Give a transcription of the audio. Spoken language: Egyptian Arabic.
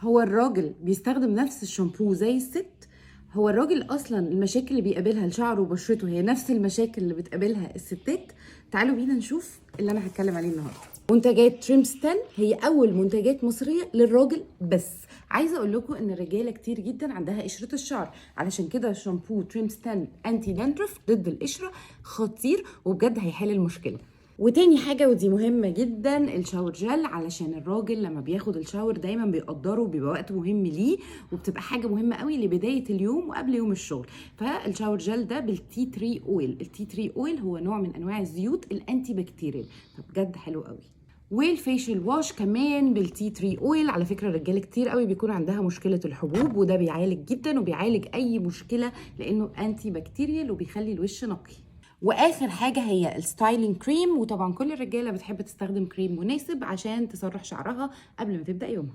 هو الراجل بيستخدم نفس الشامبو زي الست؟ هو الراجل اصلا المشاكل اللي بيقابلها لشعره وبشرته هي نفس المشاكل اللي بتقابلها الستات؟ تعالوا بينا نشوف اللي انا هتكلم عليه النهارده. منتجات تريمستان هي اول منتجات مصرية للراجل بس. عايزه اقول لكم ان الرجالة كتير جدا عندها قشرة الشعر، علشان كده شامبو تريمستان anti dandruff ضد القشرة خطير وبجد هيحل المشكلة. وتاني حاجة ودي مهمة جدا، ال shower gel، علشان الراجل لما بياخد ال shower دايما بيقدره وبيبقى وقت مهم ليه، وبتبقى حاجة مهمة قوي لبداية اليوم وقبل يوم الشغل. فال shower gel ده بال tea tree oil. ال tea tree oil هو نوع من انواع الزيوت ال antibacterial، فبجد حلو قوي. وال facial wash كمان بال tea tree oil. على فكرة الرجالة كتير قوي بيكون عندها مشكلة الحبوب، وده بيعالج جدا وبيعالج اي مشكلة لانه antibacterial وبيخلي الوش نقي. واخر حاجة هي ال styling cream، وطبعا كل الرجالة بتحب تستخدم كريم مناسب عشان تسرح شعرها قبل ما تبدا يومها.